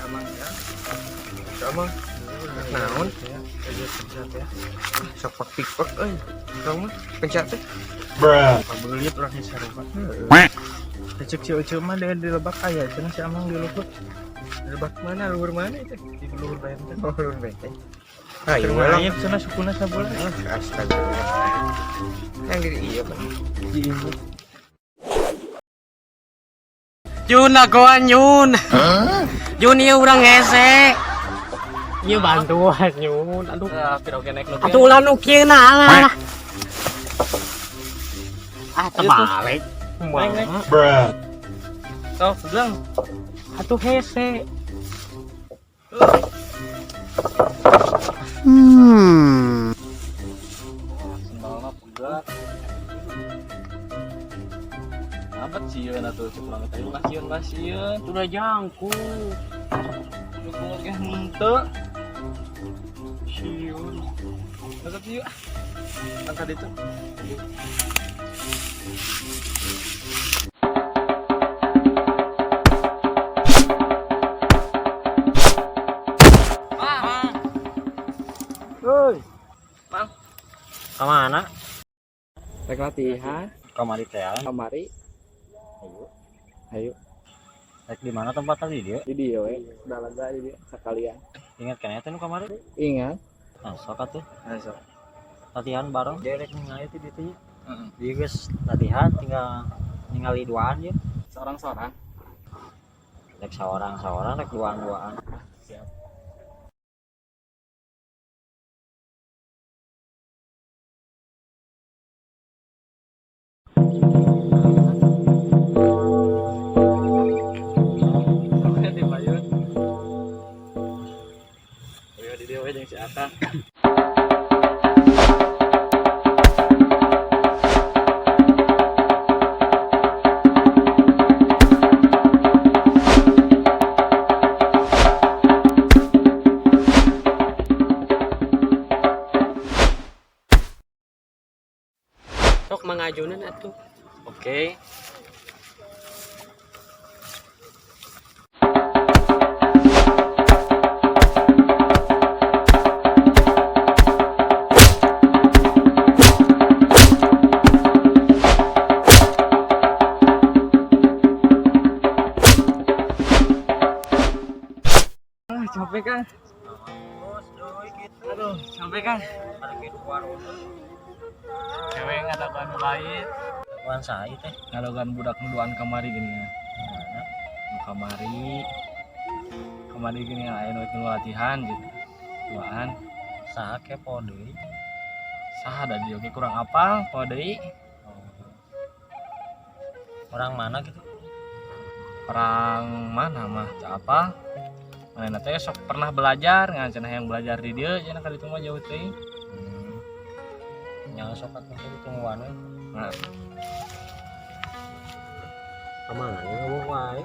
Amang ya. Amang. Naon? Kerja ya. Sok pak pikpek euy. Urang mah pencet teh. Pabelit urang sarua. Cek si Ucu mah di lebak aya cenah si Amang di luhur. Lebak mana, luhur mana itu? Di luhur benteng. Oh, luhur benteng. Ayo Keur lah. ngayep cenah sukuna sabulan. Astagfirullah. Yang diri iya, Bang. Di ibu. Jun lagoan Jun. Jun ieu urang hese. Ieu bantuan Jun. Aduh. Atuh ulah nu kieu na lah. Ah terbalik. Naik, naik. Sok, pegang. Atuh hese. Sendalna pegang. Apa sieun atuh cek urang teh ulah sieun lah sieun. Udah jangkung. Dukung oge henteu. Sieun. Tetep ieu ah. Angkat itu. Hoi. Mang. Kemana? Rek latihan. Kamari teh. Kamari. Ayo. Ayo. Rek di mana tempat tadi dia? Di dieu we, udah lega di dieu sekalian. Ingat kan eta nu kamari? Ingat. Nah, sok atuh. Nah, sok. Latihan bareng. Dia rek ningali teh ditu nya. Heeh. Dia geus latihan tinggal ningali duaan ya. Seorang-seorang. Rek saorang-saorang rek duaan-duaan. Siap. Oke, di payun. Ayo di dieu we jeung si Akang. Sok mangajunan atuh. Oke. Ah, capek kan? Aduh, capek kan? Cewek ngadakan lain. Duaan saha teh? Ngadakan budak nuduan kamari gini ya. Mana? Nu kamari. Kamari gini ya, aya nu latihan gitu. Duaan. Saha kepo deui. Saha da dieu ge kurang apal, poho deui. Oh. Orang mana gitu? Perang mana mah teu apal. Manehna teh sok pernah belajar, ngan cenah yang belajar di dieu cenah ka ditu mah jauh teuing. Nya sok atuh teh ditungguan we. Nah. Kamana nya ngomong wae?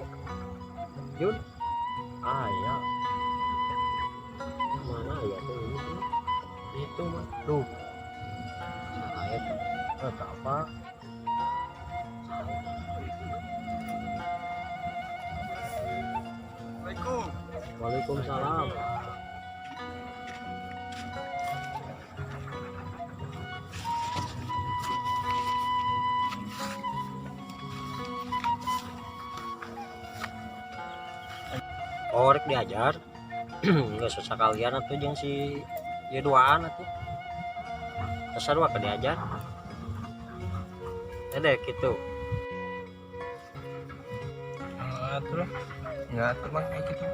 Jun. Aya. Mana ya tuh ini tuh? Itu mah. Duh. Saha eta? Eh, teu apa? Saha eta? Assalamualaikum. Waalaikumsalam. Oh, rek diajar. Nggak susah kalian atuh jeung si ieu duaan atuh. Terus sarua ke diajar. Deh gitu. Ah, terus Enggak tuh Mang, kayak gitu.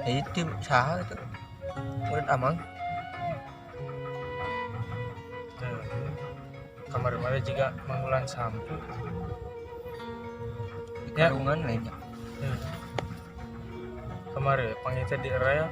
Ini tim saha itu. Murid Amang. Kemarin-kemarin juga manggulan sampu. Di Ya. karungan lainnya. Kemarin panggil teh di rel.